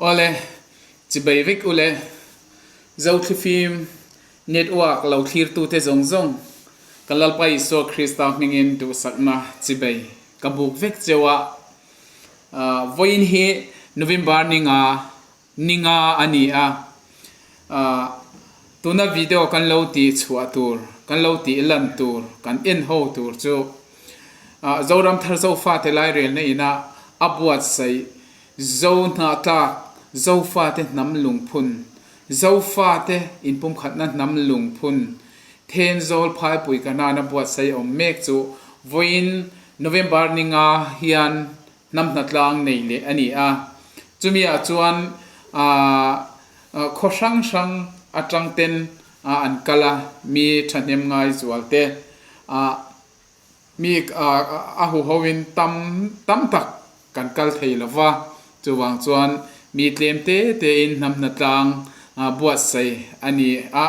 Awle, chibei vek ule. Zothlifim Network lo thlirtute zawng zawng ka Lalpa Isua Krista hmingin duhsakna chibei ka buk vek cheu a. Vawiin hi November ninga ninga a ni a. Tuna video kan lo tih chhuah tur, kan lo tih lan tur, kan en ho tur chu Zoram Thar Zofate Lairelna ina a buatsaih Zo hnahtlak, Zofate hnam lungphun, Zofate inpumkhatna hnam lungphun, Thenzawl phaipui ka nana buatsaih awm mek chu vawiin November ninga hian hnam hnatlang nei leh a ni a. Chumi ah chuan khaw hrang hrang atang ten an kal a, mi thahnem ngai zual te Mi a huhoin tam tam tak kan kal thei lo va, chuvang chuan mi tlem te tein hnam hnatlang buatsaih a ni a,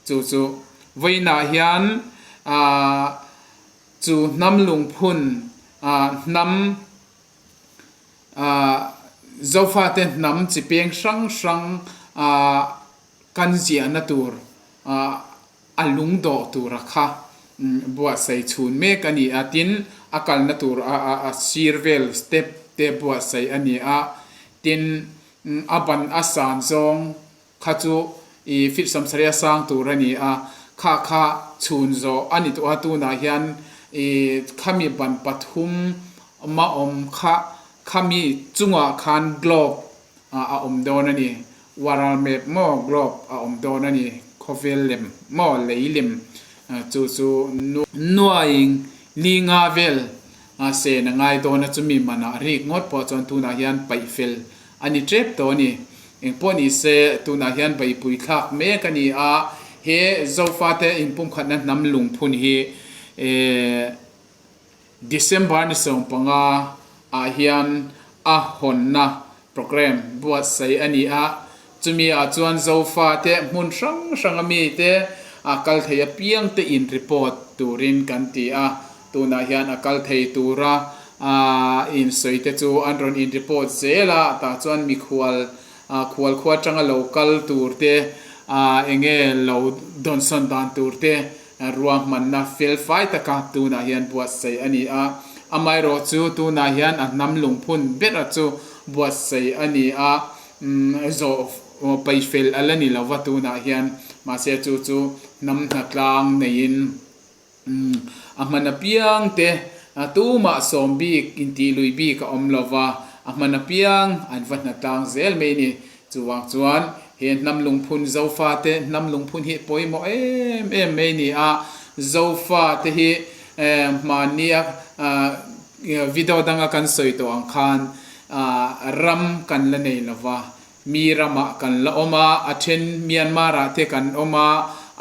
chu chu vawiinah hian chu hnam lungphun hnam Zofate hnam chi peng hrang hrang kan ziahna tur a lung dawh tura kha buatsaih chhun mek a ni a, tin a kalna tur a sir vel step te buatsaih a ni a, tin a ban a san zawng kha chu i feet 70 a sang tur a ni a, kha kha chhun zawh a ni tawh a, tunah hian i khami ban pathum ma awm kha khami chungah khan globe a awm dawn a ni. Waral map maw globe a awm dawn a ni. Khawvel lem maw lei lem chu chu nuaing li nga vel sen a ngai dawn a chumi manah rik ngawt pawh chuan tunah hian paih fel a ni tep tawh a ni. Engpawh ni se tunah hian beihpui thlak mek a ni a, he Zofate inpumkhatna hnam lungphun hi December ni 15 ah hian a hawnna programme buatsaih a ni a, chumi ah chuan Zofa te hmun hrang hrang a mi te a kal thei apiang te in report turin kan ti a, tunah hian a kal thei tura in sawi te chu an rawn in report zel a, tah chuan mikhual khual khua atanga lo kal tur te enge lo dawnsawn dan tur te Ruahmanna felfai taka tunah hian buatsaih a ni a, amaherawh chu tunah hian a hnam lungphun bera chu buatsaih a ni a, zawh paihfel a la ni lo va tunah hian, mahse chu chu hnam hnatlang neiin a hman apiang te tumah sawm bik intih lui bik a awm lo va, a hman apiang an va hnatlang zel mai a ni. Chuvang chuan he hnam lungphun Zofate hnam lungphun hi pawimawh em em mai a ni a, Zofate hi hmannia video danga kan sawi tawh ang khan ram kan la nei lo va, mi ramah kan la awm a, a then Myanmar ah te kan awm a,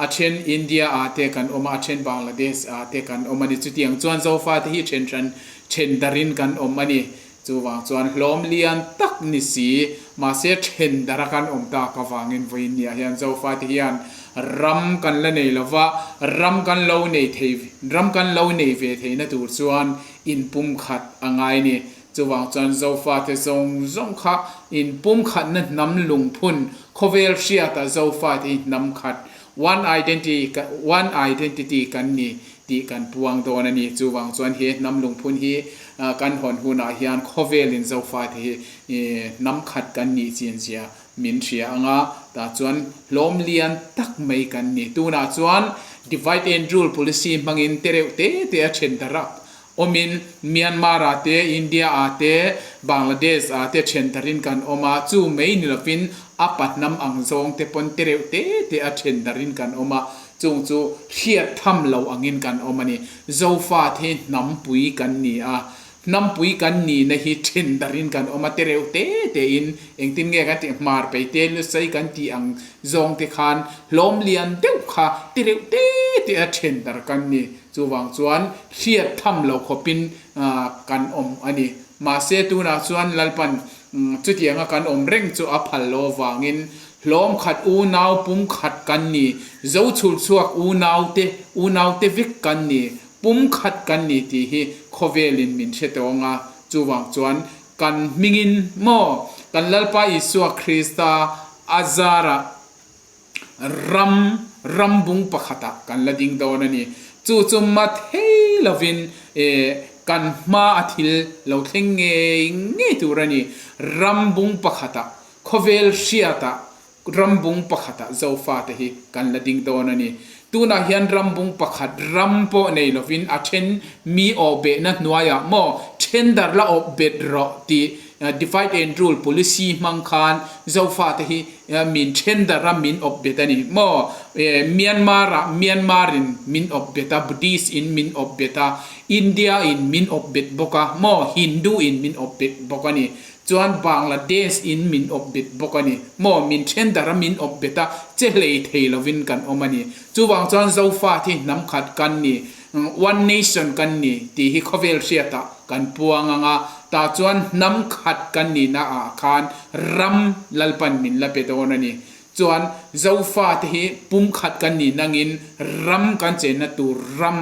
a then India ah te kan awm a, a then Bangladesh ah te kan awm a ni. Chutiang chuan Zofate hi then hran then darin kan awm a ni. Chuvang chuan hlawm lian tak ni si, mahse then darh a kan awm tak avangin vawiin niah hian Zofate hian ram kan la nei lova, ram kan lo nei thei, ram kan lo nei ve theihna tur chuan inpumkhat a ngai ni. Chuvang chuan Zofate zawng zawng kha inpumkhatna hnam lungphun khawvel hriata Zofate hi hnam khat, one identity, one identity kan ni tih kan puang dawn a ni. Chuvang chuan he hnam lungphun hi kan hawn hunah hian khawvelin Zofate hi hnam khat kan nih chin zia min hria ang a, tah chuan hlawm lian tak mai kan ni. Tunah chuan divide and rule policy hmangin te reuh te te a then darh a awmin Myanmar ah te, India ah te, Bangladesh ah te then darhin kan awm a, chu mai ni lovin a pahnam ang zawng te pawn te reuh te te a then darhin kan awm a, Chung chu hriat tham lo angin kan awm a ni. Zofate hi hnampui kan ni a, hnampui kan nihna hi then darin kan awm a, te reuh te tein engtin nge kan tih hmar pei te lusei kan tih ang zawng te khan hlawm lian deuh kha te reuh te te a then dar kan ni. Chuvang chuan hriat tham lo khawpin kan awm a ni. Mahse tunah chuan Lalpan chutianga kan awm reng chu a phal lo avangin Hlawm khat unau pum khat kan ni, zo chhul chhuak unau te, unau te vek kan ni, pum khat kan ni tih hi khawvelin min hre tawng a, chuvang chuan Kan hmingin maw kan Lalpa Isua Krista a zarah ram rambung pakhatah kan la ding dawn a ni. Chu chu mathei lovin kan hma a thil lo thleng ngei ngei tur a ni. Rambung pakhatah khawvel hriatah Rambung pakhatah Zofate hi kan la ding dawn a ni. Tunah hian rambung pakhat ram pawh nei lovin a then mi awhbehna hnuaiah maw then dar la awp bet rawh tih divide and rule policy hmang khan Zofate hi min then dar a min awp bet a ni maw. Myanmar ah Myanmar in min awp bet a, Buddhist in min awp bet a, India in min awp bet bawk a maw, Hindu in min awp bet bawk a ni. Chuan Bangladesh in min awp bet bawk a ni. Maw min then darh a min awp bet a, che hlei thei lovin kan awm a ni. Chuvang chuan Zofa hi hnam khat kan ni, one nation kan ni tih hi khawvel hriatah kan puang ang a, tah chuan hnam khat kan nihna ah khan ram Lalpan min la pe dawn a ni. Chuan Zofa te hi pumkhat kan ni nangin ram kan chenna tur ram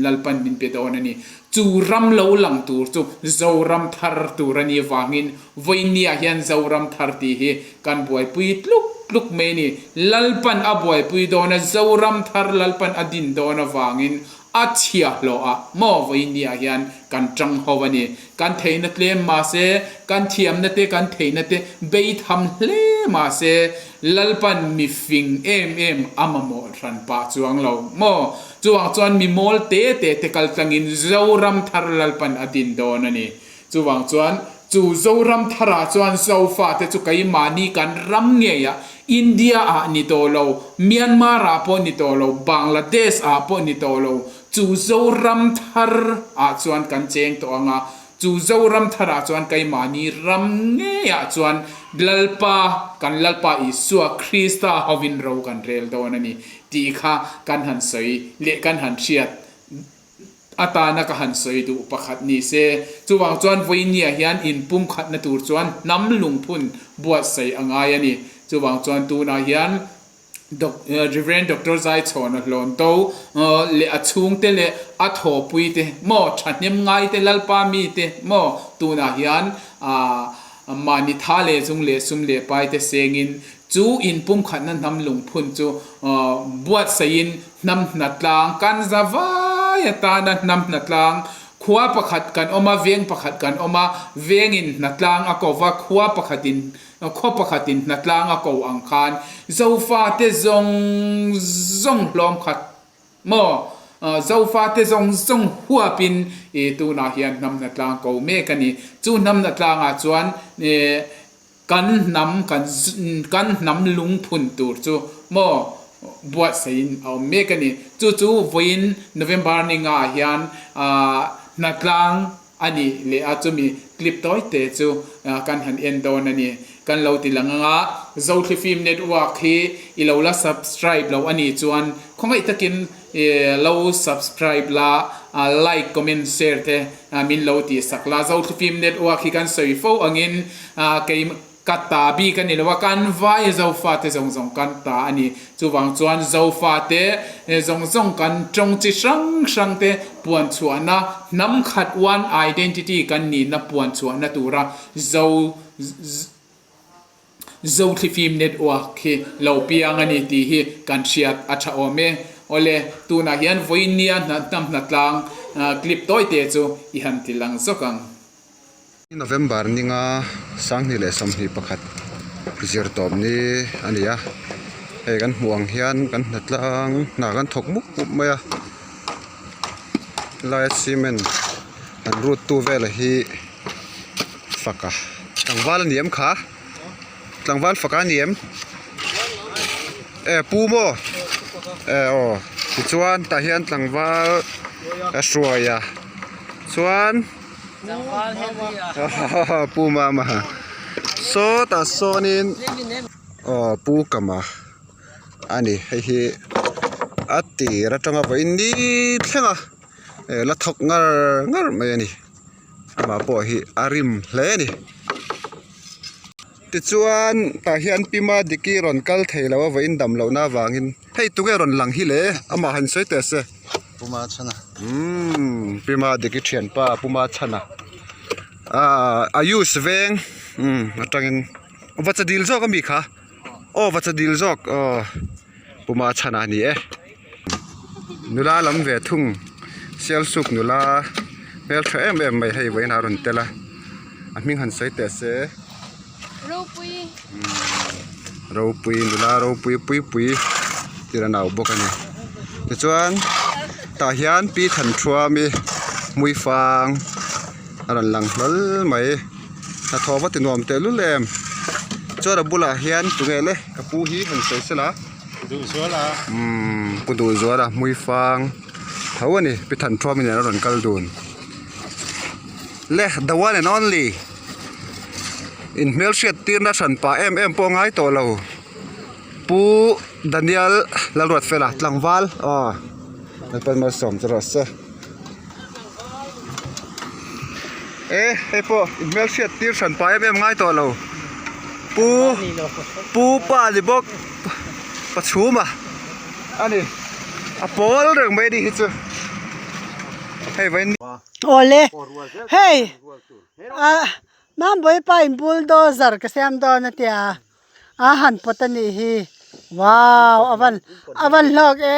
Lalpan min pe dawn a ni. Chu ram lo lang tur chu Zoram thar tur a nih vangin vawinia hian Zoram thar tih hi kan buaipui tluk tluk mai a ni. Lalpan a buaipui dawn a, Zoram thar Lalpan a din dawn avangin a chhiahhlawh a maw vawinia hian kan tang ho a ni. Kan theihna tlem mahse, kan thiamna te kan theihna te beitham hle mahse, Lalpan mi fing em em a mamawh hran pah chuang lo maw? Chuvang chuan mi mawl te te te kal tlangin Zoram thar Lalpan a din dawn a ni. Chuvang chuan chu Zoram tharah chuan Zofa te chu keimahni kan ram ngeiah India ah ni tawh lo, Myanmar ah pawh ni tawh lo, Bangladesh ah pawh ni tawh lo, chu Zoram thar ah chuan kan cheng tawh ang a, Chu Zoram tharah chuan keimahni ram ngeiah chuan Lalpa, kan Lalpa Isua Krista hovin ro kan rel dawn a ni tih kha kan han sawi leh kan han hriat atana ka han sawi duh pakhat ni se. Chuvang chuan vawinia hian inpumkhatna tur chuan hnam lungphun buatsaih a ngai a ni. Chuvang chuan tunah hian. Rev. Doctor Zaichhawna hlawn to leh a chhungte leh a thawhpui te maw thahnem ngai te Lalpa mi te maw tunah hian mahni tha leh zung leh sum leh pai te sengin chu inpumkhatna hnam lungphun chu buatsaihin hnam hnatlang kan za vai atana hnam hnatlang khua pakhat kan awm a veng pakhat kan awm a vengin hnatlang a ko va khua pakhatin Khaw pakhatin hnatlang a ko ang khan Zofate zawng zawng hlawm khat maw? Zofate zawng zawng huapin i tunah hian hnam hnatlang ko mek a ni. Chu hnam hnatlangah chuan kan hnam kan kan hnam lungphun tur chu maw buatsaihin a awm mek a ni. Chu chu vawiin November ni ngaah hian hnatlang A nih leh a chumi clip tawi te chu kan han en dawn a ni. Kan lo ti lang ang a, Zothlifim Network hi i lo la subscribe lo a nih chuan khawngaih takin lo subscribe la, like, comment, share te min lo tih sak la. Zothlifim Network hi kan sawi fo angin kei Ka ta bik a ni lo a, kan vai Zofate zawng zawng kan ta a ni. Chuvang chuan Zofate zawng zawng kan tawng chi hrang hrang te puan chhuahna, hnam khat one identity kan nihna puan chhuahna tura Zo Zothlifim Network hi lo piang a ni tih hi kan hriat a tha awm e. Awle, tunah hian vawinia hnam hnatlang clip tawi te chu i han ti lang zawk ang. November ninga 2021 zir tawp ni a ni a hei kan hmuh ang hian kan hnatlang hna kan thawk mup mup mai a helai a cement an rut tu vel hi faka tlangval a ni em kha tlangval faka a ni em e pu maw e aw tichuan tah hian tlangval a hruai a chuan. Pu Mama sawtah sawnin aw Pu Kama a ni hei hi a tir atanga vawiin ni thleng a la thawk ngar ngar mai a ni amah pawh hi a rim hle a ni. Tichuan tah hian Pi Madiki rawn kal thei lo a vawiin dam lohna avangin hei tunge rawn lang hi le amah han sawi teh se. Pu Machhana. Umm Pi Madiki thianpa Pu Machhana. Ahh Ayush veng umm atangin vacha dil zawk ami kha aw vacha dil zawk aw puma chhan a ni e nula lam ve thung sialsuk nula hmeltha em em mai hei vawiin a rawn tel a a hming han sawi teh se ropui ropui nula ropui pui pui tir a nau bawk a ni tichuan tah hian pi Thanṭhuami hmuifang a rawn lang hlawl mai hnathawh va ti nuam teh lul em chuan a bulah hian tunge le ka pu hi han sawi sela umm pu Duhzuala hmuifang tho a ni pi Thanṭhuami nen a rawn kal dun le the one and only in hmelhriat tirna hran pah em em pawh a ngai tawh lo pu Daniel Lalruatfela tlangval aw lalpan malsawm chu rawh se. E hei pawh in hmelhriat tir hran pah em em ngai tawh lo pu pu pa ni bawk pachhuma a ni a pawl reng mai a nih hi chu hei vawiin Awle hei ah Mambawi pa in bulldozer ka siam dawn a tia a han pawt a nih hi wow a van a van hlawk e.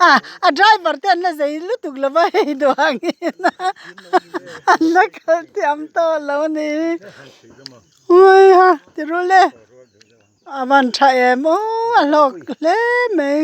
A a driver te an la zei lutuk lo va hei duangin an la kal thiam tawh lo a ni ui ha ti rul e a van tha em aw a hlawk hle mai.